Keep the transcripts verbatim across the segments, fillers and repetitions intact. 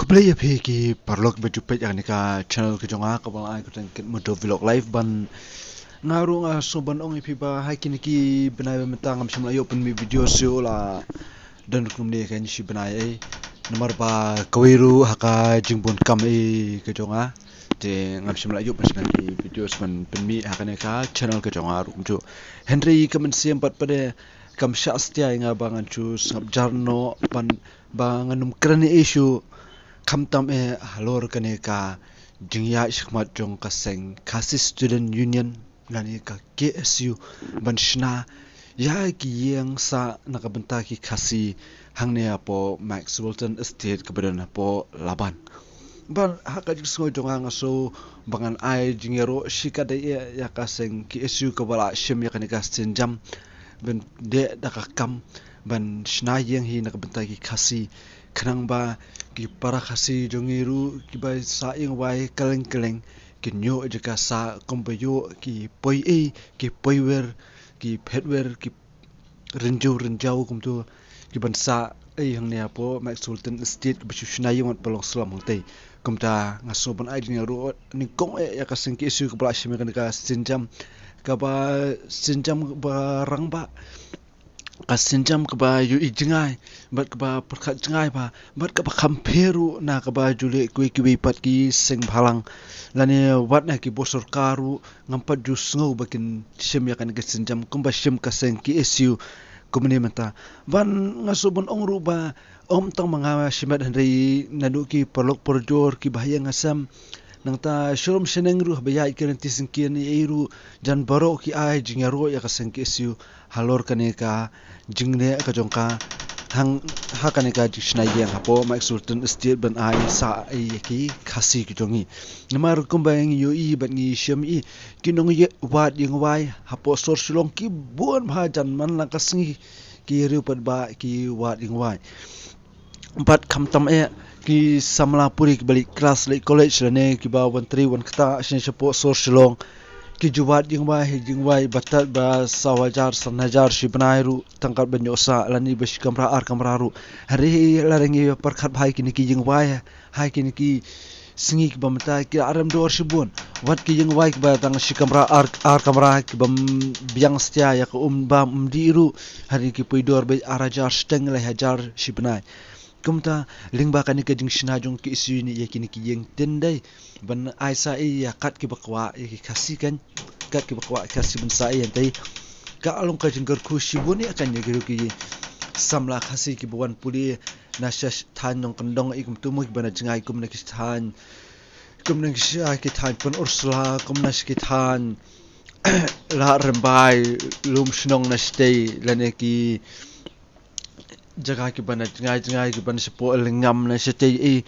Khublei ïa phi ki paralok ba ju peit ïa kane ka channel ka jong nga, kaba la ai kyrteng Kit Moto Vlog Live. Ban nga ruh nga sngew ban ong ïa phi ba ha kine ki bnai ba mynta ngam shym la ïoh pynmih video shuh la don kumne ka shi bnai ei. Namar ba kawei ruh ha ka jingbun kam ei ka jong nga, te ngam shym la ïoh pynshna ki video ban pynmih ha kane ka channel ka jong nga ruh kumjuh. Hynrei ka mynsiem pat pat de kam shah satia ïa nga ba ngan shu sngap jar noh ban ba ngan ym kren ei shuh, khamtam eh halor kane ka jingïaid shakhmat jong ka seng Khasi Student Union lane ka K S U ban shna ïa ki ïing sah na ka bynta ki Khasi hangne hapoh Mike Sultan Estate kaba don hapoh Laban. Ban ha ka jingsngew jong nga nga sngew ba ngan ai jingïaroh shikatdei ïa ka seng K S U kaba la shim ïa kane ka sienjam ban dei da ka kam ban shna ïing hi na ka bynta ki Khasi, khnang ba ki para Khasi jong ngi ruh kiba sah ïing wai kylleng kylleng kin ïoh jaka sah kumba ïoh ki poi ei, ki poi wer, ki phet wer, ki rynjiew rynjaw kumto, kiban sah ei hangne hapoh Mike Sultan Estate kaba shu shna ïing wat ba long slum hangtei. Kumta nga sngew ban ai jingïaroh nyngkong eh ïa ka seng K S U kaba la shim ïa kane ka sienjam, kaba sienjam kaba rangbah, ka sienjam kaba ïohi jngai bad kaba pyrkhat jngai bha bad kaba kham pher ruh na kaba ju leh kiwei kiwei pat ki seng bhalang lane wat na ki bor sorkar ruh ngam pat ju sngew ba kin shim ïa kane ka sienjam kumba shim ka seng K S U kumne mynta. Ban nga sngew ban ong ruh ba ym tang ma nga shimet hynrei naduh ki paralok parajor kiba ha ïing ha sem, nangta sharum shaneng ruh ba ïaid ki lynti syngkien ei ruh jan baroh ki ai jingïaroh ïa ka seng K S U halor kane ka jingleh ka jong ka hang ha kane ka jingshna ïing hapoh Mike Sultan Estate ban ai sah ei ïa ki Khasi ki jong ngi. Namar kumba ngi ïohi bad ngi shem ei ki nongwad ïing wai hapoh sor Shillong ki bun bha jan man la ka sngi ki riew paidbah ki wad ïing wai. Bad khamtam eh ki samla pule kiba leit klas leit college lane kiba wan trei wan ktah shane shapoh sor Shillong ki ju wad ïing wai, ïing wai ba tad ba saw hajar san hajar shi bnai ruh tang kat ban ïoh sah lane ba shi kamra ar kamra ruh. Hynrei lada ngi pyrkhat bha ïa kine ki ïing wai ha kine ki sngi kiba mynta ki la rem dor shibun. Wat ki ïing wai kiba tang shi kamra ar, ar kamra kiba biang satia ïa ka um bam um dih ruh, hynrei ki poi dor beit ar hajar shiteng lai hajar shi bnai. Kumta lyngba kane ka jingshna jong K S U ne ïa kine ki ïing tin dei ban ai sah ei ïa kat kiba kwah ïa ki Khasi kan, kat kiba kwah Khasi ban sah ei hangtei. Ka long ka jingkyrkhu shibun ïa kan ïa ki samla Khasi kiba wan pule na sha thaiñ nongkyndong ei kumto mo kiba na jngai kum na ki thaiñ, kum na ki sha ki thaiñ Pynursla, kum na sha ki thaiñ Lad Rymbai, Lumshnong na shatei lane ki jaka kiba na jngai jngai kiba na shapoh Lyngngam na shatei ei,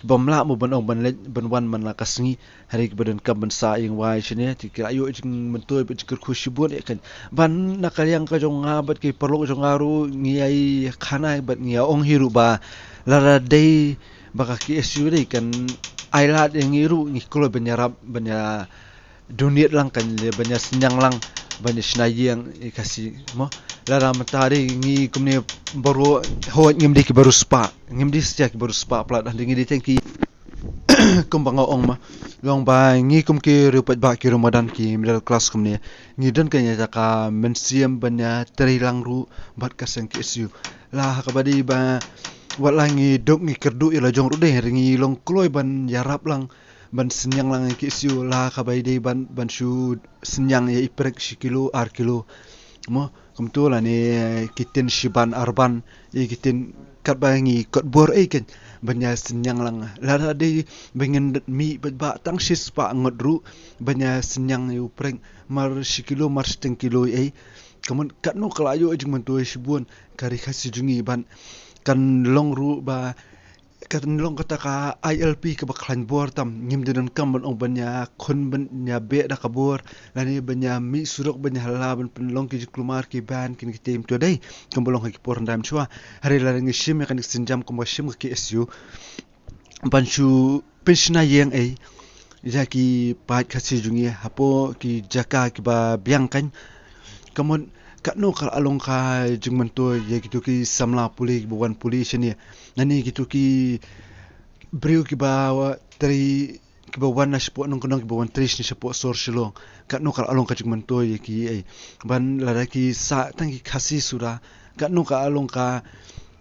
kibym lah mo ban ong ban leit ban wan man la ka sngi. Hynrei kiba donkam ban sah ïing wai shane te ki la ïoh jingmyntoi bad jingkyrkhu shibun ïa kan. Ban na ka liang ka jong nga bad ki paralok jong nga ruh ngi ai khana bad ngi ong hi ruh ba lada dei ba ka K S U dei kan ai lad ïa ngi ruh ngi kloi ban ïarap ban ïa donate lang kan, ban ïa synñiang lang ban ïa shna ïing ïa Khasi mo. Lada mynta dei ngi kumne baroh hooid ngim dei kiba riewspah, ngim dei satia kiba riewspah palat, hynrei ngi dei tang ki kumba nga ong ma, long ba ngi kum ki riew paidbah ki riew madan ki middle class kumne, ngi don ka ïa ka mynsiem ban ïa trei lang ruh bad ka seng K S U. La ha kaba dei ba wat la ngi duk ngi kyrduh ïa la jong ruh dei, hynrei ngi long kloi ban ïarap lang ban synñiang lang ïa K S U la kaba dei ban, ban shu synñiang ïa i prek shi kilo ar kilo mo. Kumto lane ki tin shiban arban ïa ki tin katba ngi kot bor ei kan ban ïa synñiang lang. Lada dei ba ngin mih bad ba tang shispah ngut ruh ban ïa synñiang ïa u prek mar shi kilo mar shiteng kilo ei. Ka mut katno ka la ïoh jingmyntoi shibun ka ri Khasi jong ngi ban kan long ruh ba kan long kata ka I L P kaba khlaiñ bor tam, ngim dei donkam ban ong ban ïa khun ban ïa beh da ka bor lane ban ïa mih surok ban ïa hala ban pynlong ki jingkulmar ki ban kin ki tem to dei. Kumba long ha ki por hyndai mynshuwa, hynrei lada ngi shim ïa kane ka sienjam kumba shim ka K S U ban shu pynshna ïing ei ïa ki paid Khasi jong ngi hapoh ki jaka kiba biang kan. Ka mut katno ka la long ka jingmyntoi ïa kito ki samla pule kiba wan pule shane, lane kito ki briew kiba wa-, trei, kiba wan na shapoh nongkyndong, kiba wan trei shane shapoh sor Shillong. Katno ka la long ka jingmyntoi ïa ki, eh. Ban lada ki sah tang ki Khasi suda, katno ka la long ka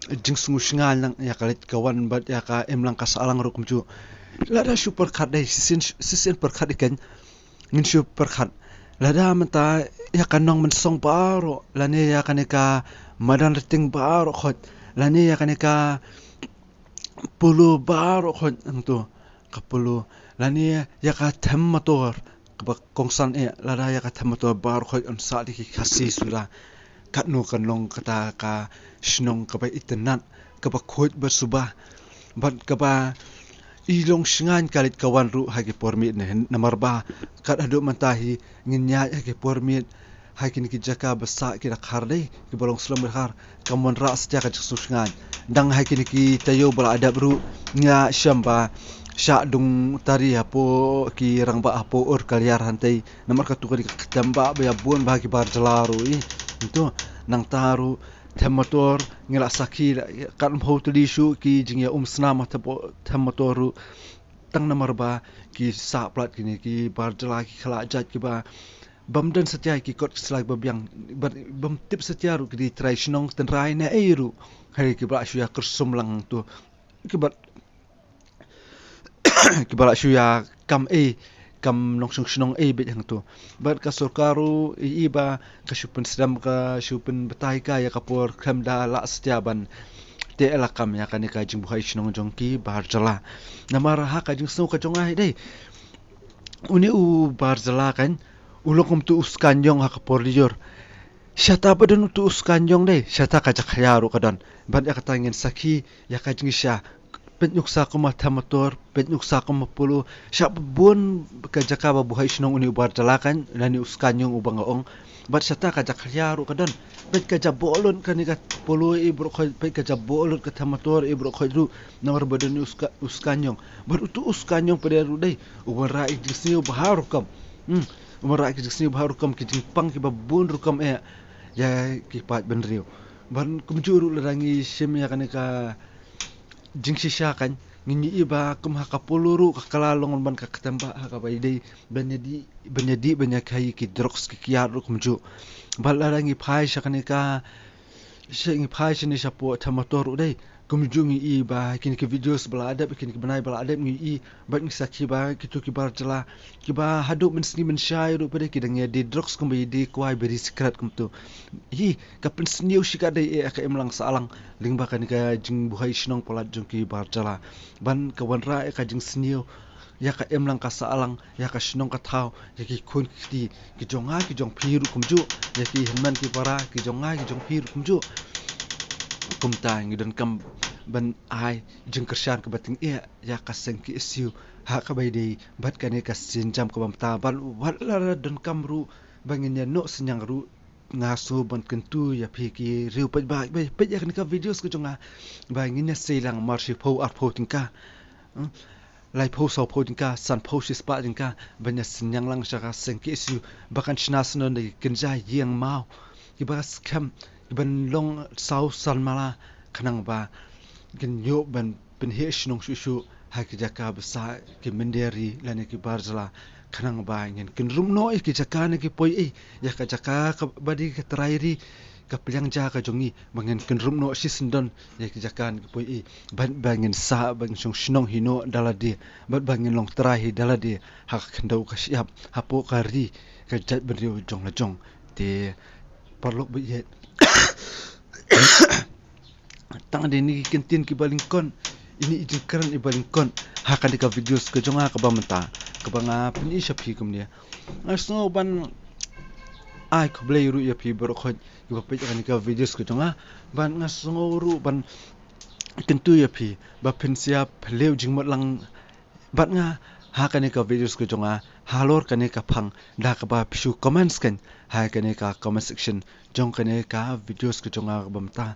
jingsngewsynei lang ïa ka leit ka wan bad ïa ka imlang ka sahlang ruh kumjuh. Lada shu pyrkhat dei, shisien, shisien pyrkhat ïa ka, ngin shu pyrkhat. Lada mynta ïa ka Nongmynsong baroh, lane ïa kane ka Madanrting baroh khoit, lane ïa kane ka Polo baroh khoit hangto, ka Polo, lane ïa ka Them Mator, kaba kongsan eh, lada ïa ka Them Mator baroh khoit yn sah da ki Khasi suda. Katno kan long kata ka shnong kaba itynnad, kaba khuid bad suba, bad kaba i long shngaiñ ka leit ka wan ruh ha ki por miet ne, namar ba kat haduh mynta hi ngin ïaid ha ki por miet ha kine ki jaka ba sah ki dkhar dei, kiba long slem dkhar, kam wanrah satia ka jingsngewsynei. Dang ha kine ki taïew ba la dep ruh nga shem ba shah dung tari hapoh ki rangbah hapoh Urkaliar hangtei, namar katu ka dei ka ktembah ba ïa bun bha ki bar jylla ruh i. Nangta ruh Them Mator ngi la sakhi, kat ym hoi tylli shuh ki jingïa um snam ha Them Mator ruh, tang namar ba ki sah palat kine ki bar jylla, ki khlad jait kiba bym don satia ki kot ki sla ba biang, bad bym tip satia ruh ki dei trai shnong tynrai ne ei ruh. Hynrei kiba la shu ïa kyrsum lang to, kiba, kiba la shu ïa kam ei, kam nongshong shnong ei beit hangto. Bad ka sorkar ruh i, i ba ka shu pynsdang, ka shu pynbatai ka ïa ka por khlem da lah satia ban teh lakam ïa kane ka jingbuhai shnong jong ki bar jylla. Namar ha ka jingsngew ka jong nga hi dei, une u bar jylla kan u long kum uto u skaniong ha ka por lyiur. Shata ba don uto u skaniong dei, shata ka jakhlia ruh ka don. Bad ïa kata ngin sakhi ïa ka jingshisha. Peit nuksa kum ha Them Mator, peit nuksa kum ha Polo, shah bun ka jaka ba buhai shnong une u bar jylla kan, lane u skaniong uba nga ong. Bad shata ka jakhlia ruh ka don. Peit ka jaboh lut kane ka Polo i baroh khoit, peit ka jaboh lut ka Them Mator i baroh khoit ruh, namar ba don u ska-, u skaniong. Bad uto u skaniong pat ruh dei u wanrah ïa ka jingsniew ba ha rukom. Hmm, u wanrah ïa ka jingsniew ba ha rukom, ki jingpang kiba bun rukom eh ïa ki paid bynriew. Bad kumjuh ruh lada ngi shim ïa kane ka jingshisha kan, ngin ïohi ba kum ha ka Polo ruh ka kylla long ban ka ktembah ha kaba ïadei ban ïadih, ban ïadih ban ïa khaïi ki drugs ki kiad ruh kumjuh. Bad lada ngi phai sha kane ka, sha, ngi phai shane shapoh Them Mator ruh dei, kumjuh ngi ïohi ba kine ki videos ba la dep, kine ki bnai ba la dep ngi ïohi bad ngi sakhi ba kito ki bar jylla kiba haduh mynsngi mynshai ruh pat dei ki dang ïadie drugs kumba ïadie kwai, biri, sikret kumto. Hi, ka pynsniew shikatdei eh ka imlang sahlang lyngba kane ka jingbuhai shnong palat jong ki bar jylla. Ban ka wanrah eh ka jingsniew ïa ka imlang ka sahlang, ïa ka shnong ka thaw, ïa ki khun ki kti ki jong nga ki jong phi ruh kumjuh, ïa ki hynmen ki para ki jong nga ki jong phi ruh kumjuh. Kumta ngi donkam ban ai jingkyrshan kaba tyngeh ïa ka seng KSU ha kaba ïadei bad kane ka sienjam kaba mynta, bad wat la donkam ruh ba ngin ïa noh synñiang ruh, nga sngew ban kyntu ïa phi ki riew paidbah ba peit ïa kane ka videos ka jong nga ba ngin ïa sei lang mar shiphew arphew tyngka, hmm, laiphew sawphew tyngka, sanphew shispah tyngka ban ïa synñiang lang sha ka seng KSU ba kan shna shnong da ki kynja ïing maw kiba skhem, kiban long saw san mala, khnang ba kin ïoh ban pynheh shnong shuh shuh ha ki jaka ba sah ki mynder ri lane ki bar jylla, khnang ba ngin kynrum noh ïa ki jaka ne ki poi ei, ïa ka jaka kaba dei ka trai ri, ka pliang ja ka jong ngi, ba ngin kynrum noh shisyndon ïa ki jaka ne ki poi ei, bad ba ngin sah, ba ngin shong shnong hi noh da lade, bad ba ngin long trai hi da lade ha ka khyndew ka shyiap hapoh ka ri ka jaitbynriew jong la jong. Te paralok ba ïeit, tang da kine ki kyntien kiba lyngkot, ine i jingkren iba lyngkot ha kane ka videos ka jong nga kaba mynta, kaba nga pyni sha phi kumne. Nga sngew ban ai khublei ruh ïa phi baroh khoit kiba peit ïa kane ka videos ka jong nga, bad nga sngew ruh ban kyntu ïa phi ba phin sa ïa phylliew jingmut lang bad nga ha kane ka videos ka jong nga halor kane ka phang da kaba phi shu comment skhem ha kane ka comment section jong kane ka videos ka jong nga kaba mynta,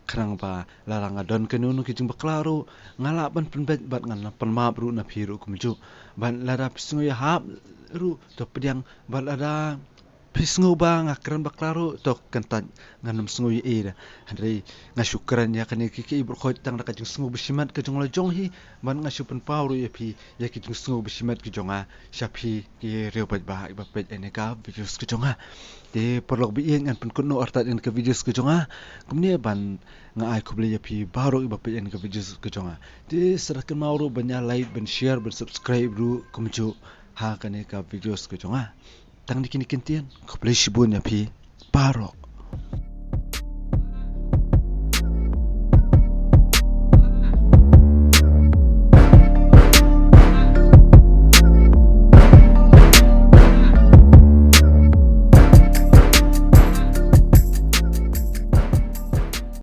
khnang ba lada nga don kano kano ki jingbakla ruh nga lah ban pynbeit bad ngan pynmap ruh na phi ruh kumjuh. Bad lada phi sngew ïahap ruh to pdiang, bad lada Phi sngew ba nga kren bakla ruh, to kyntait, ngan ym sngew ïa i da. Hynrei nga shu kren ïa kane ki ki briew khoit tang da ka jingsngew bashimet ka jong la jong hi, ban nga shu pynpaw ruh ïa phi ïa ki jingsngew bashimet ka jong nga sha phi ki riew paidbah iba peit ïa kane ka videos ka jong nga. Te paralok ba ïeit, ngan pynkut noh artat ïa kane ka videos ka jong nga. Kumne ban nga ai khublei ïa phi baroh iba peit ïa kane ka videos ka jong nga. Te sa da kynmaw ruh ban ïa like, ban share, ban subscribe ruh kumjuh ha kane ka videos ka jong nga. Tang da kine ki ktien, khublei shibun ïa phi baroh.